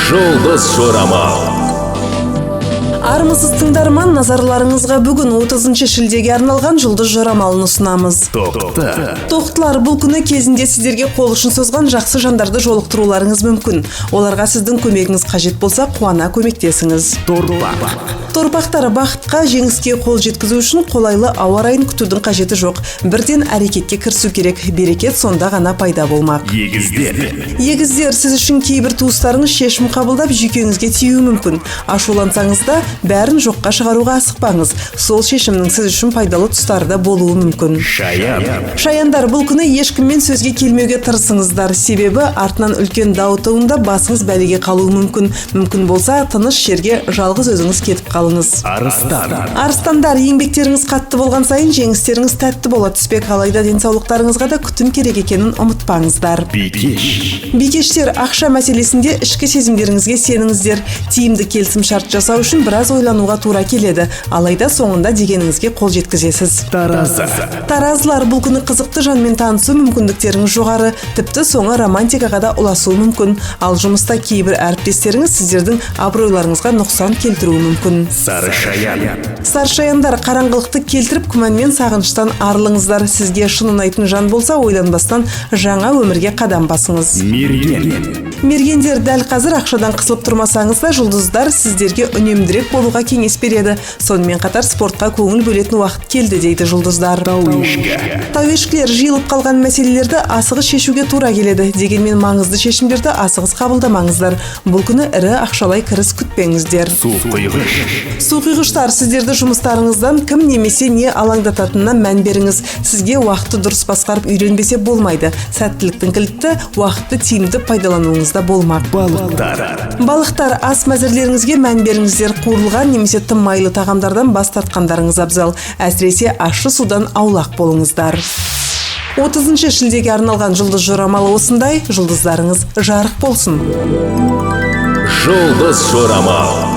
Жұлдыз жорамал. Армысыз, тыңдарман! Назарларыңызға бүгін 30 шілдеге арналған жұлдыз жорамалын ұсынамыз. Тоқты. Тоқтылар, бұл күні кезінде сіздерге қол ұшын созған жақсы жандарды жолықтыруларыңыз мүмкін. Оларға сіздің көмегіңіз қажет болса, қуана көмектесіңіз. Торпақ. Торпақтар, бақытқа, жеңіске қол жеткізу үшін қолайлы ауа райын күтудің қажеті жоқ. Бірден әрекетке кірісу керек. Берекет сонда ғана пайда болмақ. Егіздер. Егіздер, сіз үшін кейбір туыстарыңыз шешім қабылдап, жүйкеңізге тиюі мүмкін. Ашулансаңыз да, бәрін жоққа шығаруға асықпаңыз. Сол шешімнің сіз үшін пайдалы тұстары да болуы мүмкін. Шаян. Шаяндар, бұл күні ешкіммен сөзге келмеуге тырысыңыздар. Себебі артынан үлкен дау туындап, басыңыз бәлеге қалуы мүмкін. Мүмкін болса, тыныш жерге жалғыз өзіңіз кетіп қалыңыз. Арыстан. Арыстандар, еңбектеріңіз қатты болған сайын жеңістеріңіз тәтті бола түспек. Алайда денсаулықтарыңызға да күтім керек екенін ұмытпаңыздар. Бикеш. Бикештер, ақша мәселесінде ішкі сезімдеріңізге сеніңіздер. Тиімді келісімшарт жасау үшін біраз ойлануға тура келеді. Алайда соңында дегеніңізге қол жеткізесіз. Таразы. Таразылар, бұл күні қызықты жанмен танысу мүмкіндіктеріңіз жоғары. Тіпті соңы романтикаға да ұласуы мүмкін. Ал жұмыста кейбір әріптестеріңіз сіздердің абыройларыңызға нұқсан келтіруі мүмкін. Сары шаян. Саршаяндар, қараңғылықты келтіріп, күмән мен сағыныштан арылыңыздар. Сізге шын ұнайтын жан болса, ойланбастан жаңа өмірге қадам басыңыз. Мерген. Мергендер, дәл қазір ақшадан қысылып тұрмасаңыз да, жұлдыздар сіздерге үнемдірек болуға кеңес береді. Сонымен қатар спортқа көңіл бөлетін уақыт келді дейді жұлдыздар. Тауешкі. Тауешкілер, жиылып қалған мәселелерді асығыс шешуге тура келеді. Дегенмен маңызды шешімдерді асығыс қабылдамаңыздар. Бұл күні ірі ақшалай кіріс күтпеңіздер. Су құйғыш. Суқұйғыштар, сіздерді жұмыстарыңыздан кім немесе не алаңдататынына мән беріңіз. Сізге уақытты дұрыс басқарып үйренбесе болмайды. Сәттіліктің кілті уақытты тиімді пайдалануыңызда болмақ. Балықтар. Балықтар, ас мәзірлеріңізге мән беріңіздер. Қуырылған немесе тым майлы тағамдардан бас тартқандарыңыз абзал. Әсіресе ащы судан аулақ болыңыздар. 30 шілдеге арналған жұлдыз жорамалы осындай. Жұлдыздарыңыз жарық болсын. Жұлдыз жорамал.